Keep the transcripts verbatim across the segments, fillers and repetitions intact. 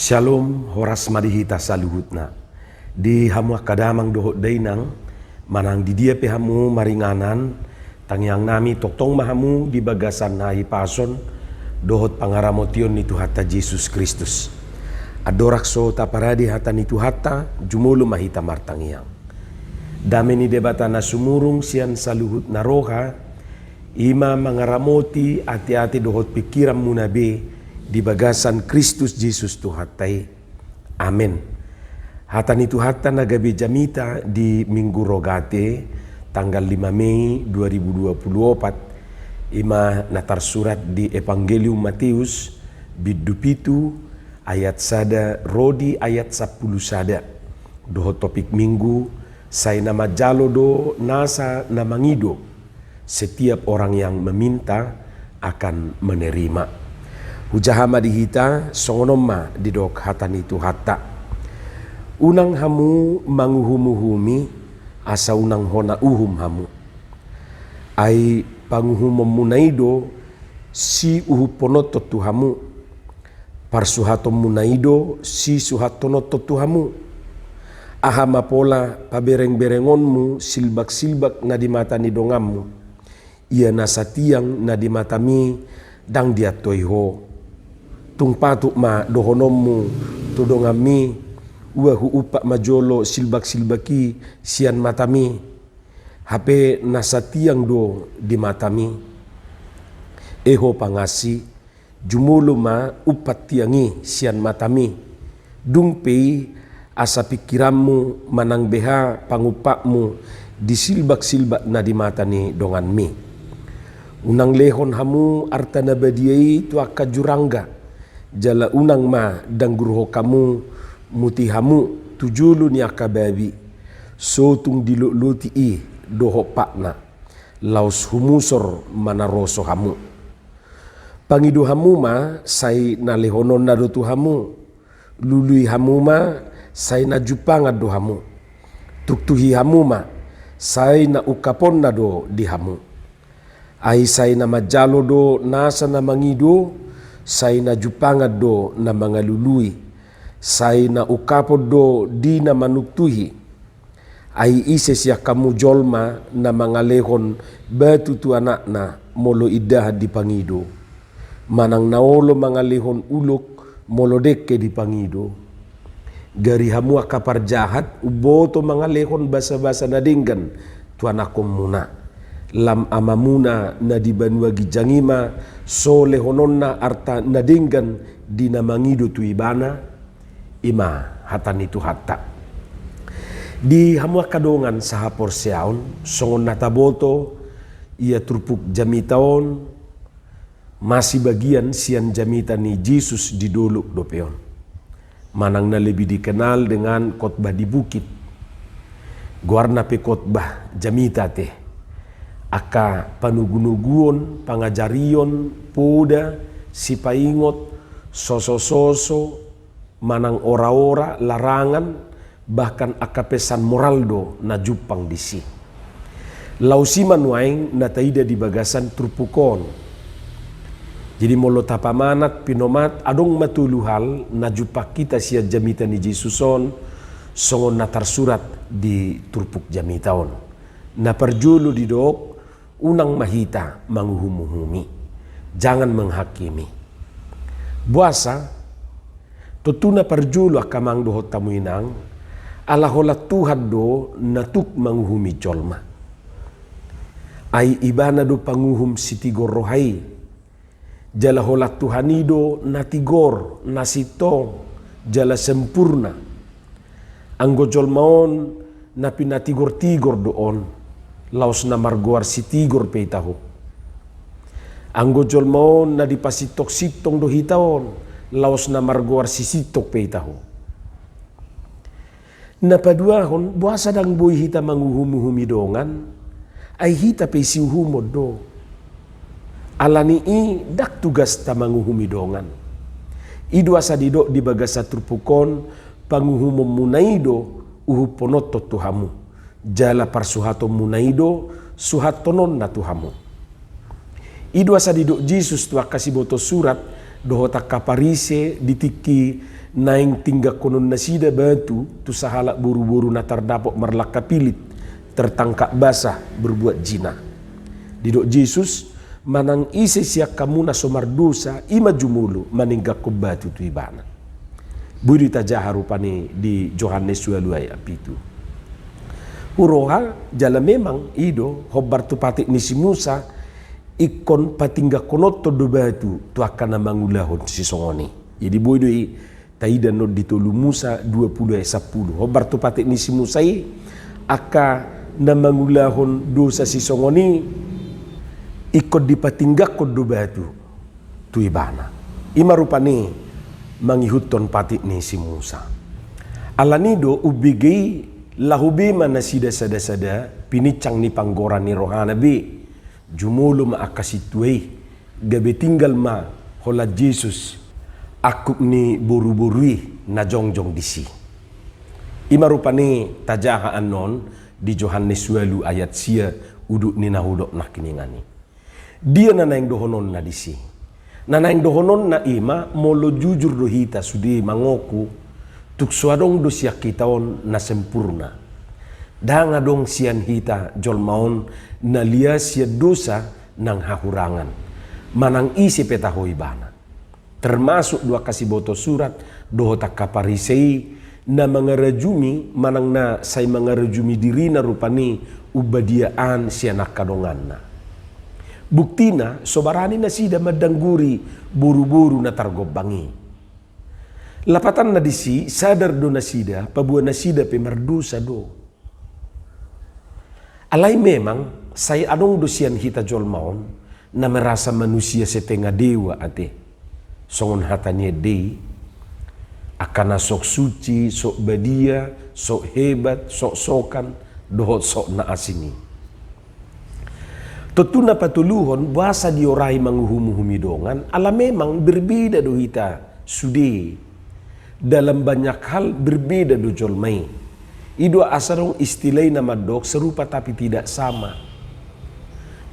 Syalom, horas ma di hita saluhutna. Di hamu angka damang dohot dainang, manang di dia pe hamu maringanan, tangiang nami tongtong ma hamu di bagasan hahipason dohot pangaramotion ni Tuhanta Jesus Kristus. Andorang so taparade hata ni Tuhanta, jumolo ma hita martangiang. Dame ni Debata na sumurung sian saluhutna roha, i ma mangaramoti ateate dohot pingkiranmuna be di bagasan Kristus Jesus Tuhanta i. Amen. Hata ni Tuhanta na gabe jamita di Minggu Rogate, tanggal lima Mei dua ribu dua puluh opat, i ma na tarsurat di Evangelium Mateus, bindu pitu, ayat sada ro di ayat sampulu sada. Dohot topik Minggu, sai na manjalo do nasa na mangido. Setiap orang yang meminta akan menerima. Hujaha ma di hita, songon on ma didok hata ni Tuhanta. Unang hamu manguhumuhumi, asa unang hona uhum hamu. Ai panguhumonmuna i do siuhumhononhon tu hamu. Parsuhatonmuna i do sisuhathononhon tu hamu. Aha ma pola paberengberengonmu silbaksilbak na di mata ni donganmu? Ia nasa tiang na di matami ndang diantoi ho. Tung patut ma dohononmu tu donganmi, ua huumpat ma jolo silbaksilbak i sian matami. Hape nasa tiang do di matami. E ho pangansi, jumolo ma umpat tiang i sian matami. Dung pe i asa pingkiranmu manang beha pangumpatmu di silbaksilbak na di mata ni donganmi. Unang lehon hamu arta na badia i tu angka jurangga, jala unang ma danggurhon hamu muti hamu tu jolo ni angka babi. So tung dilotloti i dohot patna, laos humusor manaroso hamu. Pangido hamu ma sai na lehononna do tu hamu. Lului hamu ma sai na jumpangan do hamu. Tuktuhi hamu ma sai na ungkaponna do di hamu. Ai sai na manjalo do nasa na mangido, sai na jumpangan do na mangalului, sai na ungkapon do di na manuktuhi. Ai ise sian hamu jolma na mangalehon batu tu anakna molo indahan dipangido, manang na olo mangalehon ulok molo dengke dipangido? Gari hamu angka parjahat, umboto mangalehon basabasa na denggan tu anakkonmuna. Lam Amamuna na di banua ginjang i ma so lehononna arta na denggan di na mangido tu ibana. I ma hata ni Tuhanta. Di hamu angka dongan sahaporseaon, songon na taboto, ia turpuk jamita on masibagian sian jamita ni Jesus di dolok dope on, manang na lebih dikenal dengan khotbah di bukit. Goarna pe khotbah jamita te. Angka panugunuguon, pangajarion, poda, sipaingot, sosososo, manang oraora, larangan, bahkan angka pesan moral do na jumpang disi. Laos i ma nuaeng na taida di bagasan turpuk on. Jadi molo tapamanat pinomat, adong ma tolu hal na jumpang hita sian jamita ni Jesus on, songon na tarsurat di turpuk jamita on. Na parjolo didok, unang ma hita manguhumuhumi. Jangan menghakimi. Boasa? Tontu na parjolo angka amang dohot hamu inang, ala holan Tuhan do na tuk manguhumi jolma. Ai ibana do panguhum sitigor roha i. Jala holan Tuhan i do na tigor, na sintong, jala sempurna. Anggo jolma on na pinatigortigor do on, laos na margoar sitigor pe hita ho. Anggo jolma on na dipasintongtong do hita on, laos na margoar sisintong pe hita ho. Na paduahon, boasa ndang boi hita manguhumuhumi dongan? Ai hita pe siuhumon do. Alani i ndang tugasta manguhumi dongan. I do asa didok di bagasan turpuk on, panguhumonmuna i do uhumhononhon tu hamu. Jala parsuhatonmuna i do suhathononna tu hamu. I do asa didok Jesus tu angka siboto surat dohot angka Parise di tingki Naeng tinggangkonon nasida batu tu sahalak boruboru na tardapot marlangka pilit, tertangkap basah, berbuat zina. Didok Jesus, manang ise sian hamu na so mardosa, i ma jumolo maninggangkon batu tu ibana. Boi do tajaha rupani di Johannes ualu ayat pitu. Huroha jala memang i do, hombar tu patik ni si Musa, ingkon patinggangkononhon do batu tu angka na mangulahon sisongon i. Jadi boi do i taida annon di tolu Musa dua pulu ayat sampulu. Hombar tu patik ni si Musa i, angka na mangulahon dosa sisongon i, ingkon dipatinggangkon do batu tu ibana. I ma rupani mangihuthon patik ni si Musa. Alani do umbege i, laho be ma nasida sadasada pininsang ni panggora ni rohana be. Jumolo ma angka sintua i, gabe tinggal ma holan Jesus angkup ni boruboru i na jongjong disi. I ma rupani tajaha annon di Johannes ualu ayat sia, udut ni na hudok nangkiningan i. Dia na naeng dohononna disi? Na naeng dohononna i ma, molo jujur do hita sude mangoku, tung so adong do sian hita on na sempurna. Ndang adong sian hita jolma on na lias sian dosa nang hahurangan, manang ise pe taho ibana. Termasuk do angka siboto surat dohot angka Parisei na mangarajumi, manang na sai mangarajumi dirina rupani umbadiaan sian angka donganna. Buktina, so barani nasida mandangguri boruboru na targombang i. Lapatanna disi, sadar do nasida, paboa nasida pe mardosa do. Alai memang, sai adong do sian hita jolma on na merasa manusia setengah dewa ate. Songon hata ni ende i, angka na sok suci, sok badia, sok hebat, sok sokan, dohot sok na asing i. Tontu na patoluhon, boasa diorai manguhumuhumi dongan, ala memang berbeda do hita sude. Dalam banyak hal berbeda do jolma i. I do asa adong istilah i na mandok serupa tapi tidak sama.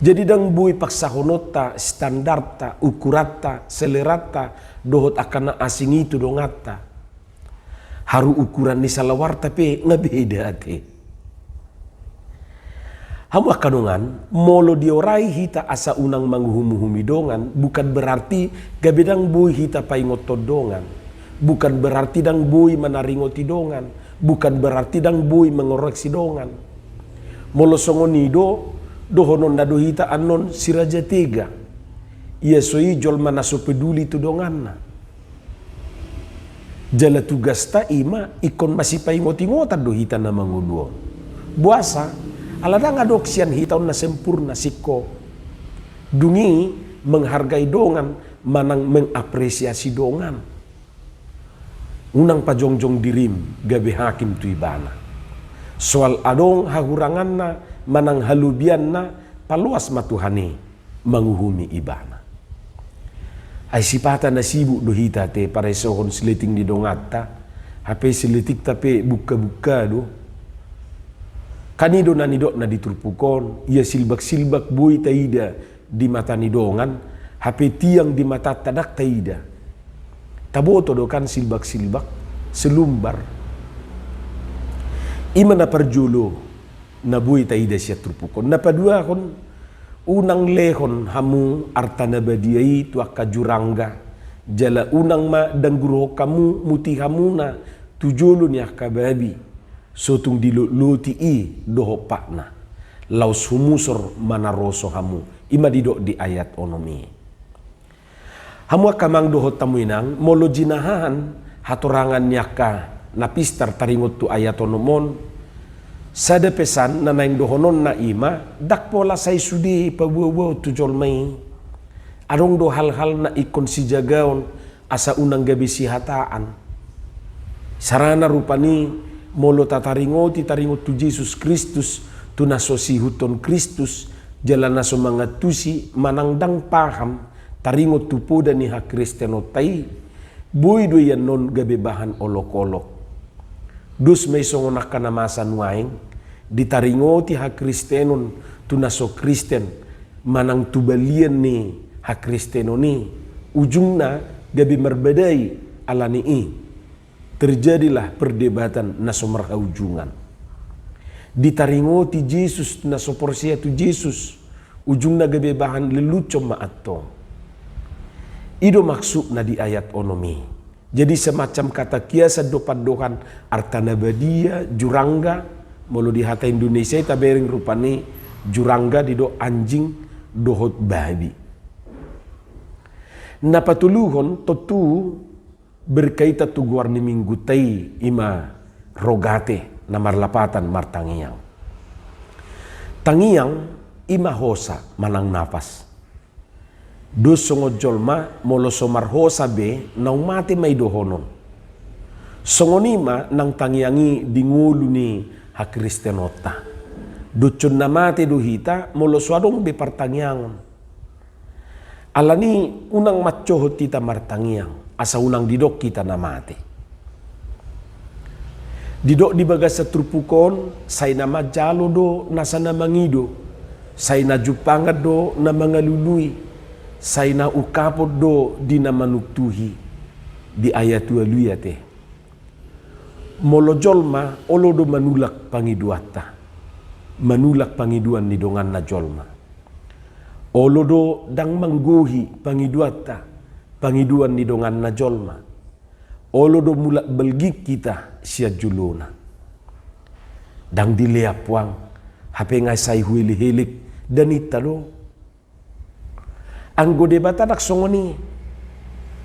Jadi ndang boi paksahononta, standarta, ukuranta, seleranta, dohot angka na asing i tu donganta. Haru ukuran ni salawarta pe nga beda ate. Hamu angka dongan, molo diorai hita asa unang manguhumuhumi dongan, bukan berarti gabe ndang boi hita paingothon dongan. Bukan berarti ndang boi manaringoti dongan. Bukan berarti ndang boi mengoreksi dongan. Molo songon i do, dohononna do hita annon si Raja Tega. Ia so i jolma na so peduli tu donganna. Jala tugasta i ma ingkon masipaingotingotan do hita na mangolu on. Boasa, ala ndang adong sian hita on na sempurna singkop. Dung i menghargai dongan, manang mengapresiasi dongan. Unang pajongjong dirim gabe hakim tu ibana. Soal adong hahuranganna, manang halobianna, paloas ma Tuhan i manguhumi ibana. Ai sipata na sibuk do hita ate paresohon sileting ni donganta, hape siletingta pe bukka-bukka do. Kan i do na nidokna di turpuk on, ia silbak-silbak boi taida di mata ni dongan, hape tiang di matanta ndang taida. Taboto do kan silbak-silbak, selumbar. I ma na parjolo na boi taida sian turpuk on. Na paduahon, unang lehon hamu arta na badia i tu angka jurangga, jala unang ma dangguruhon hamu muti hamuna tu jolo ni angka babi, so tung dilotloti i dohot patna, laos humusor manaroso hamu. I ma didok di ayat onom i. Hamu angka amang dohot hamu inang, molo jinahahan hatorangan ni angka na pistar taringot tu ayat onom on, sada pesan na naeng dohononna i ma, ndang pola sai sude paboaboaon tu jolma i. Adong do hal-hal na ingkon sijagaon asa unang gabe sihataan. Sarana rupani, molo tataringoti taringot tu Jesus Kristus, tu na so siihuthon Kristus, jala na so mangantusi manang ndang paham taringot tu poda ni hakristenonta i, boi do i annon gabe bahan olok-olok. Dos ma i songon angka na masa nuaeng, ditaringoti hakristenon tu na so Kristen, manang tu balian ni hakristenon i, ujungna gabe marbadai. Alani i, Terjadilah perdebatan na so marhaujungan. Ditaringoti Jesus na so porsea tu Jesus, ujungna gabe bahan lelucon ma antong. I do maksudna di ayat onom i. Jadi semacam kata kiasan do pandohan arta na badia, jurangga, molo di hata Indonesia i tabereng rupani jurangga didok anjing dohot babi. Na patoluhon tontu berkaitan tu goar ni Minggunta i, i ma Rogate na marlapatan martangiang. Tangiang i ma hosa manang napas. Dos songon jolma molo so marhosa be naung mate ma i dohonon. Songon i ma nang tangiang i di ngolu ni hakristenonta. Doshon na mate do hita molo so adong be partangiangon. Alani unang mancohot hita martangiang, asa unang didok hita na mate. Didok di bagasan turpuk on, sai na manjalo do nasa na mangido, sai na jumpangan do na mangalului, sai na ungkapon do di na manuktuhi. Di ayat ualu i ate. Molo jolma, olo do manulak pangidoanta, manulak pangidoan ni donganna jolma. Olo do ndang manggohi pangidoanta, pangidoan ni donganna jolma. Olo do mulak balgik hita sian jolona. Ndang dilea puang, hape nga sai huelek-elek daninta do. Anggo Debata ndang songon i,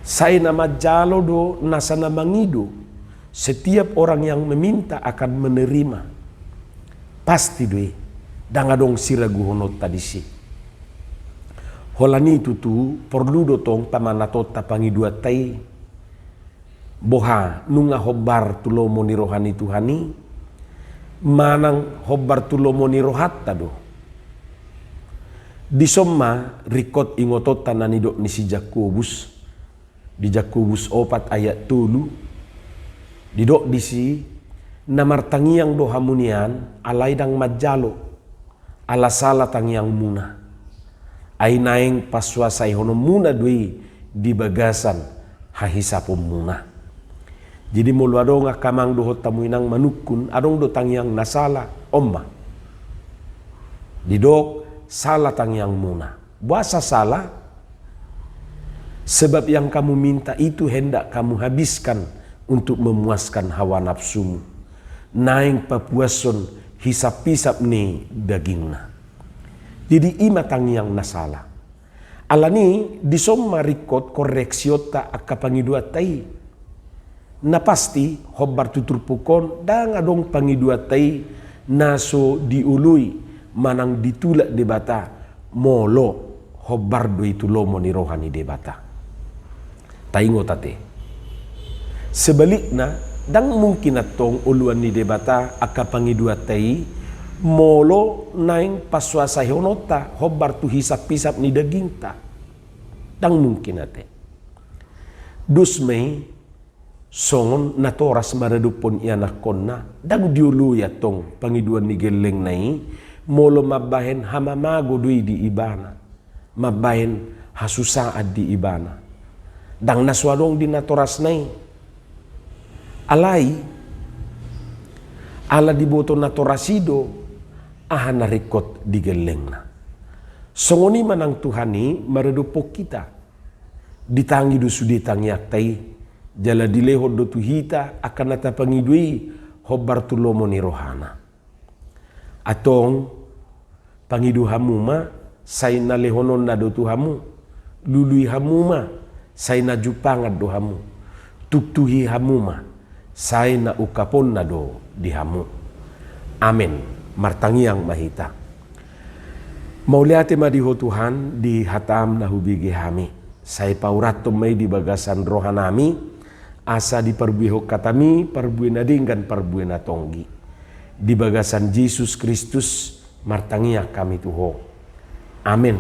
sai na manjalo do nasa na mangido, setiap orang yang meminta akan menerima. Pasti do i, ndang adong siraguononta disi. Holan i tutu porlu do tong pamanatonta pangidoanta i. Boha, nunga hombar tu lomo ni roha ni Tuhan i, manang hombar tu lomo ni rohanta do? Dison ma ringkot ingotonta na nidok ni si Jakobus, di Jakobus opat ayat tolu, didok disi, na martangiang do hamu nian, alai ndang manjalo. Ala sala tangiangmuna. Ai naeng pasuasaihononmuna do i di bagasan hahisaponmuna. Jadi molo adong angka amang dohot hamu inang manungkun, adong do tangiang na sala, on ma. Didok sala tangiangmuna. Boasa sala? Sebab yang kamu minta itu hendak kamu habiskan untuk memuaskan hawa nafsumu. Naeng papuashon hisap-hisap ni dagingna. Jadi i ma tangiang na sala. Alani dison ma ringkot koreksionta angka pangidoanta i. Na pasti hombar tu turpuk on ndang adong pangidoanta i na so dioloi manang ditulak Debata molo hombar do i tu lomo ni roha ni Debata. Taingot ate. Sebalikna, ndang mungkin antong oloan ni Debata angka pangidoanta i molo naeng pasuasaihononta hombar tu hisap-hisap ni dagingta. Ndang mungkin ate. Dos ma i songon natoras maradophon ianakhonna, ndang dioloi antong pangidoan ni gellengna i molo mambahen hamamago do i di ibana, mambahen hasusaan di ibana. Ndang na so adong di natorasna i. Alai ala diboto natoras i do aha na ringkot di gellengna. Songon i ma nang Tuhan i maradophon hita. Ditangi do sude tangiangta i, jala dilehon do tu hita angka na tapangido i hombar tu lomo ni rohana. Antong, pangido hamu ma, sai na lehononna do tu hamu, lului hamu ma, sai na jumpangan do hamu, tuktuhi hamu ma, sai na ungkaponna do di hamu. Amen. Martangiang ma hita. Mauliate ma di Ho Tuhan, di hataM na hubege hami. Sai paurathon ma i di bagasan rohanami, asa diparbuehon hatami parbue na denggan parbue na tonggi. Di bagasan Jesus Kristus martangiang hami tu Ho. Amen.